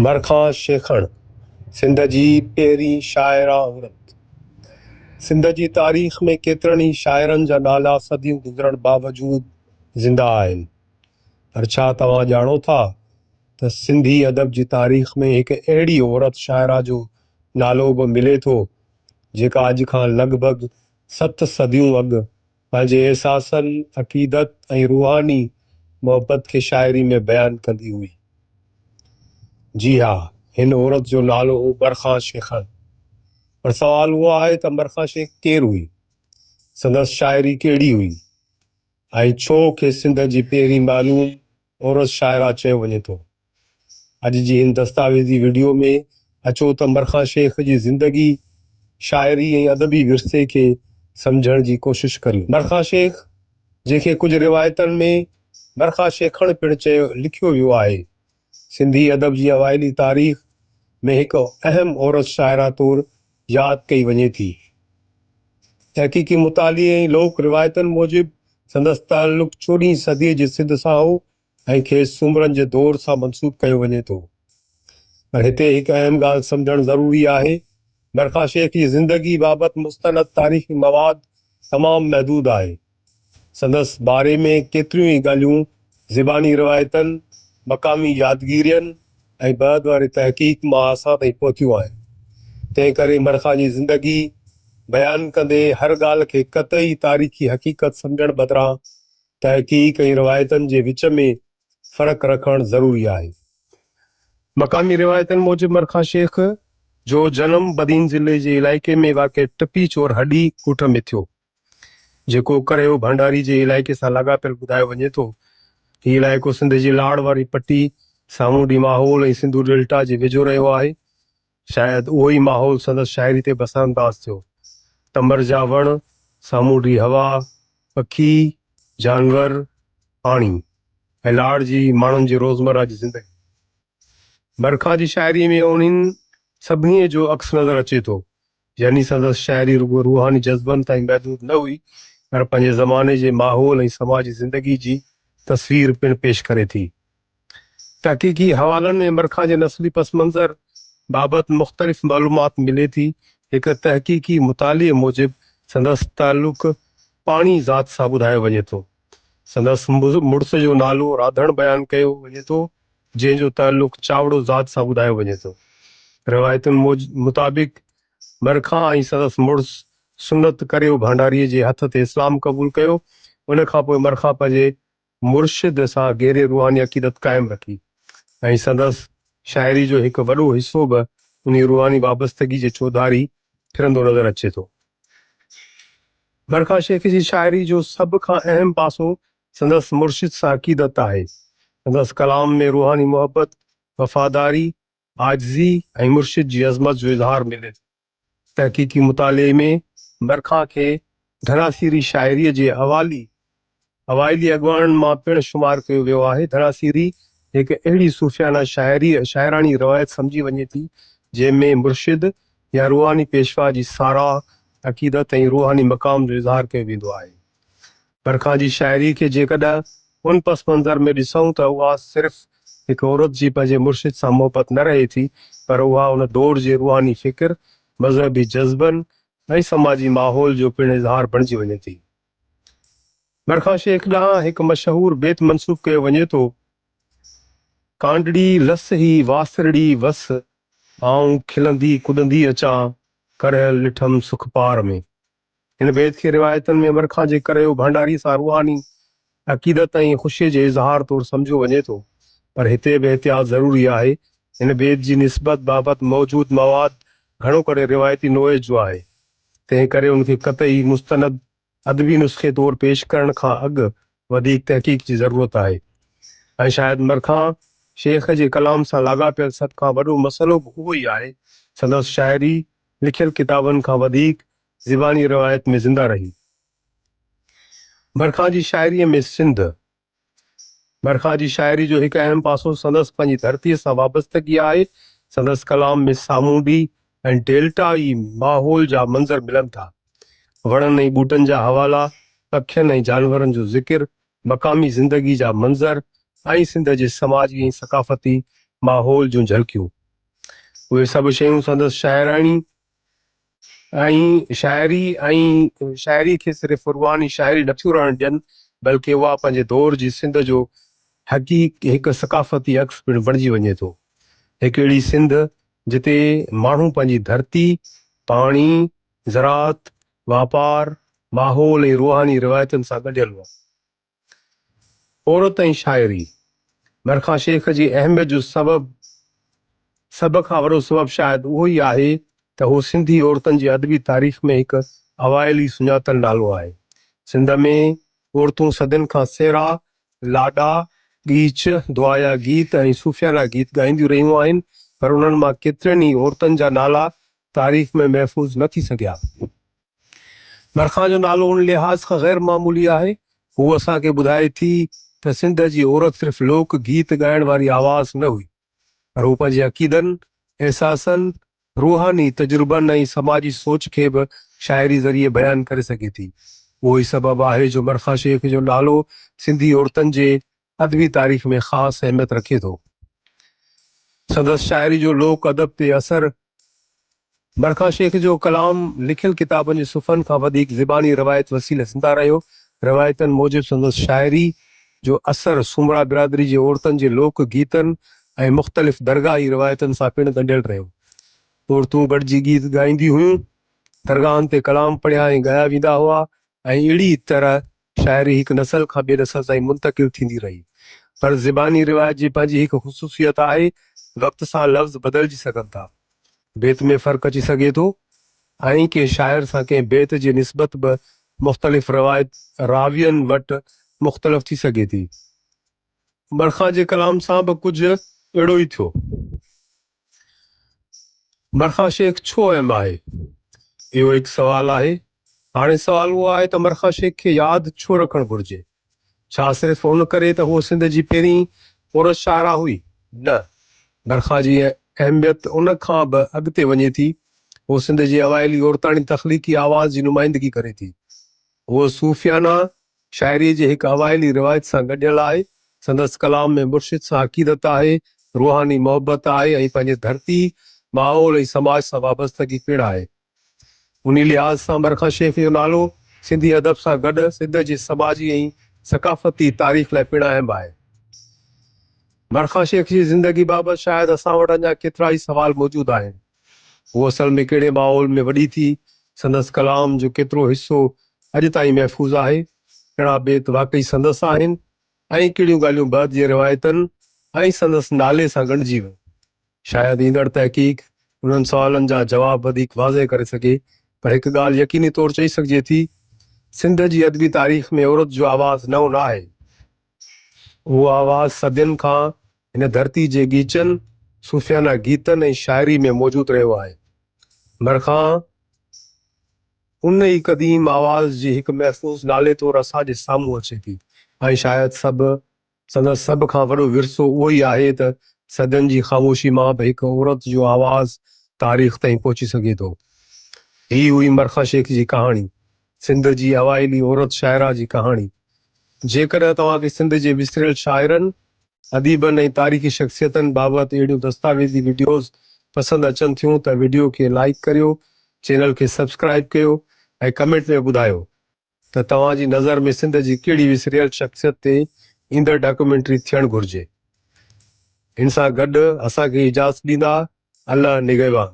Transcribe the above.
مرکان شيخڻ، سنڌ جي پهرين شاعره عورت. سنڌ جي تاريخ ۾ ڪيترن ئي شاعرن جا نالا صديون گذرڻ باوجود زنده آهن. پر ڇا توهان ڄاڻو ٿا ته سنڌي ادب جي تاريخ ۾ هڪ اهڙي عورت شاعره جو نالو به ملي ٿو، جيڪا اڄ کان لڳ ڀڳ ست صديون اڳ پنهنجي احساسن، عقيدت ۽ روحاني محبت کي شاعري ۾ بيان ڪندي هئي. جي ها، هن عورت جو نالو هو برخان شيخڻ. پر سوال اهو آهي ته برخان شيخ ڪير هئي؟ سندس شاعري ڪهڙي هئي؟ ۽ ڇو کيس سنڌ جي پهرين معلوم عورت شاعره چيو وڃي ٿو؟ اڄ جي هن دستاويزي وڊيو ۾ اچو ته مرخان شيخ جي زندگي، شاعري ۽ ادبي ورثي کي سمجهڻ جي ڪوشش ڪريون. مرخان شيخ، جنهن کي ڪجهه روايتن ۾ مرخان شيخڻ پڻ چيو لکيو ويو آهي، سنڌي ادب جي اوائلي تاريخ ۾ هڪ اهم عورت شاعره طور ياد ڪئي وڃي ٿي. تحقيقي مطالعي ۽ لوڪ روايتن موجب سندس تعلق چوڏهين صديء جي سنڌ سان هو ۽ کيس سومرن جي دور سان منسوب ڪيو وڃي ٿو. پر هتي هڪ اهم ڳالهه سمجهڻ ضروري آهي، برخا شيخ جي زندگي بابت مستند تاريخي مواد تمام محدود آهي. سندس باري ۾ ڪيتريون ئي ڳالهيون زباني روايتن، مقامي يادگيرين ۽ بعد واري تحقيق مان اسان تائين پهتيون آهن. تنهن ڪري مرخا جي زندگي بيان ڪندي هر ڳالهه کي قطعي تاريخي حقيقت سمجهڻ بدران تحقيق ۽ روايتن جي وچ ۾ فرق رکڻ ضروري آهي. مقامي روايتن موجب مرخان شيخ جو جنم بدين ضلعي جي علائقي ۾ واقع ٽپي چور هڏي ڳوٺ ۾ ٿيو، جيڪو ڪرهيو ڀانڊاري جي علائقي سان لاڳاپيل ٻڌايو وڃي ٿو. هي علائقو سنڌ جي لاڙ واري پٽي، سامونڊي ماحول ۽ سنڌو ڊيلٽا جي ويجهو رهيو آهي. شايد اهو ئي ماحول سندس شاعري تي به اثرانداز ٿيو. تمر جا وڻ، سامونڊي هوا، پکي، جانور، پاڻي ۽ لاڙ جي ماڻهن جي روزمره جي زندگي. برکا جي شاعريء ۾ انهن سڀني جو عڪس نظر اچي ٿو. يعني سندس شاعري رڳو روحاني جذبن تائين محدود نه هئي، پر پنهنجي زماني جي ماحول ۽ سماجي زندگي جي تصوير پڻ پيش ڪري ٿي. تحقيقي حوالن ۾ مرکان جي نسلي پس منظر بابت مختلف معلومات ملي ٿي. هڪ تحقيقي مطالعي موجب سندس تعلق پاڻي ذات سان ٻڌايو وڃي ٿو. سندس مڙس جو نالو راڌڻ بيان ڪيو وڃي ٿو، جنهن جو تعلق چاوڙو ذات سان ٻڌايو وڃي ٿو. روايتن مطابق مرکان ۽ سندس مڙس سنت ڪريو ڀانڊاريء جي هٿ تي اسلام قبول ڪيو. ان کان پوء مرکان پنهنجي مرشد سان گهري روحاني عقيدت قائم رکي ۽ سندس شاعري جو هڪ وڏو حصو به انهي روحاني وابستگي جي چوڌاري ڦرندو نظر اچي ٿو. برکا شيخ جي شاعري جو سڀ کان اهم پاسو سندس مرشد سان عقيدت آهي. سندس ڪلام ۾ روحاني محبت، وفاداري، عاجزي ۽ مرشد جي عظمت جو اظهار ملي ٿو. تحقيقي مطالعي ۾ برکان کي ڌناسيري شاعريء جي اوائلي اڳواڻن مان پڻ شمار ڪيو ويو آهي. ڌناسيري هڪ اهڙي صوفيانه شاعراڻي روايت سمجهي وڃي ٿي، جنهن ۾ مرشد يا روحاني پيشوا جي ساراهه، عقيدت ۽ روحاني مقام جو اظهار ڪيو ويندو آهي. برکان جي شاعريء کي جيڪڏهن ان پس منظر ۾ ڏسون ته اها صرف هڪ عورت جي پنهنجي مرشد سان محبت نه رهي ٿي، پر اها ان دور جي روحاني فڪر، مذهبي جذبن ۽ سماجي ماحول جو پڻ اظهار بڻجي وڃي ٿي. برکان شيخ ڏانهن هڪ مشهور بيت منسوب ڪيو وڃي ٿو، ڪانڊڙي لس هي واسرڙي وس، آئون کلندي ڪڏندي اچان، ڪرهيل ڏٺم سک پار ۾. هن بيت کي روايتن ۾ مرکان جي ڪريو ڀانڊاري سان روحاني عقيدت ۽ خوشيء جي اظهار طور سمجهيو وڃي ٿو، پر هتي به احتياط ضروري آهي. هن بيت جي نسبت بابت موجود مواد گهڻو ڪري روايتي نوعيت جو آهي، تنهن ڪري ان کي قطعي مستند ادبي نسخي طور پيش ڪرڻ کان اڳ وڌيڪ تحقيق جي ضرورت آهي ۽ شايد مرکان شيخ جي ڪلام سان لاڳاپيل سڀ کان وڏو مسئلو به اهو ئي آهي. سندس شاعري لکيل ڪتابن کان وڌيڪ زباني روايت ۾ زنده رهي. برکان جي شاعريء ۾ سنڌ، برکان جي شاعري جو هڪ اهم پاسو سندس پنهنجي ڌرتيء سان وابستگي آهي. سندس ڪلام ۾ سامونڊي ۽ ڊيلٽائي ماحول جا منظر ملن ٿا. وڻن ۽ ٻوٽن جا حوالا، پکين ۽ جانورن جو ذڪر، مقامي زندگي جا منظر ۽ سنڌ جي سماجي ۽ ثقافتي ماحول جون جهلڪيون. اهي سڀ شيون سندس شاعراڻي ۽ شاعري ۽ شاعري کي صرف روحاني شاعري نٿيون رهڻ ڏين، بلڪه اها پنهنجي دور جي سنڌ جو حقيقي هڪ ثقافتي عڪس پڻ بڻجي وڃي ٿو. هڪ اهڙي سنڌ جتي ماڻهو پنهنجي ڌرتي، پاڻي، زراعت، واپار، ماحول ۽ روحاني روايتن سان ڳنڍيل هئا. عورت ۽ شاعري، مرکان شيخ جي اهميت جو سبب سڀ کان وڏو سبب شايد اهو ئي آهي ته هو سنڌي عورتن جي ادبي تاريخ ۾ هڪ اوائلي سڃاتل نالو آهي. سنڌ ۾ عورتون صدين کان سهرا، لاڏا، ڳيچ، دعايا گيت ۽ صوفيانه گيت ڳائينديون رهيون آهن پر انهن مان ڪيترين ئي عورتن جا نالا تاريخ ۾ محفوظ نه ٿي سگهيا. مرکان جو نالو ان لحاظ کان غير معمولي آهي. هوء اسان کي ٻڌائي ٿي ته سنڌ جي عورت صرف لوڪ گيت ڳائڻ واري آواز نه هئي، پر هوء پنهنجي عقيدن، احساسن، روحاني تجربن ۽ سماجي سوچ کي به شاعري ذريعي بيان ڪري سگهي ٿي. اهو ئي سبب آهي جو مرکان شيخ جو نالو سنڌي عورتن جي ادبي تاريخ ۾ خاص اهميت رکي ٿو. سندس شاعري جو لوڪ ادب تي اثر برکا شيخ جو ڪلام لکيل ڪتابن جي صفحن کان وڌيڪ زباني روايت وسيلي زنده رهيو. روايتن موجب سندس شاعري جو اثر سومرا برادري جي عورتن جي لوڪ گيتن ۽ مختلف درگاهي روايتن سان پڻ ڳنڍيل رهيو. عورتون گڏجي گيت ڳائينديون هيون، درگاهن تي ڪلام پڙهيا ۽ ڳايا ويندا هئا ۽ اهڙي طرح شاعري هڪ نسل کان ٻئي نسل تائين منتقل ٿيندي رهي. پر زباني روايت جي پنهنجي هڪ خصوصيت آهي، وقت سان لفظ بدلجي سگهن ٿا. بيت ۾ فرق اچي سگهي ٿو ۽ ڪنهن شاعر سان ڪنهن بيت جي نسبت به مختلف روايت راوين وٽ مختلف ٿي سگهي ٿي. مرخان جي ڪلام سان به ڪجهه اهڙو ئي ٿيو. مرخان شيخ ڇو اهم آهي؟ اهو هڪ سوال آهي. هاڻي سوال اهو آهي ته مرخان شيخ کي ياد ڇو رکڻ گهرجي؟ ڇا صرف ان ڪري ته هوء سنڌ جي پهرين عورت شاعره هئي؟ نه. مرخان جي اهميت ان کان به اڳتي وڃي ٿي. هوء سنڌ جي اوائلي عورتاڻي تخليقي آواز جي نمائندگي ڪري ٿي. هوء صوفيانه شاعريء جي هڪ اوائلي روايت سان ڳنڍيل آهي. سندس ڪلام ۾ مرشد سان عقيدت آهي، روحاني محبت آهي ۽ پنهنجي ڌرتي، ماحول ۽ سماج سان وابستگي پڻ آهي. انهي لحاظ سان مرکان شيخ جو نالو سنڌي ادب سان گڏ سنڌ جي سماجي ۽ ثقافتي تاريخ لاء پڻ اهم آهي. مرکان شيخ جي زندگي بابت شايد اسان وٽ اڃا ڪيترائي سوال موجود آهن. هوء اصل ۾ ڪهڙي ماحول ۾ وڏي ٿي، سندس ڪلام جو ڪيترو حصو اڄ تائين محفوظ آهي، ڪهڙا بيت واقعي سندس آهن ۽ ڪهڙيون ڳالهيون بعد جي روايتن ۽ سندس نالي سان ڳنڍجي ويون. شايد ايندڙ تحقيق انهن سوالن جا جواب وڌيڪ واضح ڪري سگهي، پر هڪ ڳالهه يقيني طور چئي سگهجي ٿي، سنڌ جي ادبي تاريخ ۾ عورت جو آواز نئون نه آهي. اهو آواز صدين کان هن ڌرتي جي ڳيچن، صوفيانه گيتن ۽ شاعري ۾ موجود رهيو آهي. مرکان ان ئي قديم آواز جي هڪ محفوظ نالي طور اسان جي سامهون اچي ٿي ۽ شايد سڀ سندس سڀ کان وڏو ورثو اهو ئي آهي ته صدين جي خاموشي مان به هڪ عورت جو آواز تاريخ تائين پهچي سگهي ٿو. هي هئي مرکان شيخ جي ڪهاڻي. سنڌ جي اوائلي عورت شاعره جي ڪهاڻي. جيڪڏهن توهان کي سنڌ جي وسريل شاعرن، اديبن ۽ تاريخي شخصيتن بابت اهڙيون دستاويزي وڊيوز پسند اچن ٿيون ته وڊيو کي لائيڪ ڪريو، چينل کي سبسڪرائيب ڪيو ۽ ڪمينٽ ۾ ٻڌايو ته توهان جي نظر ۾ سنڌ جي ڪهڙي وسريل شخصيت تي ايندڙ ڊاڪيومينٽري ٿيڻ گهرجي. ان سان گڏ اسان کي اجازت ڏيندا. الله نگهبان.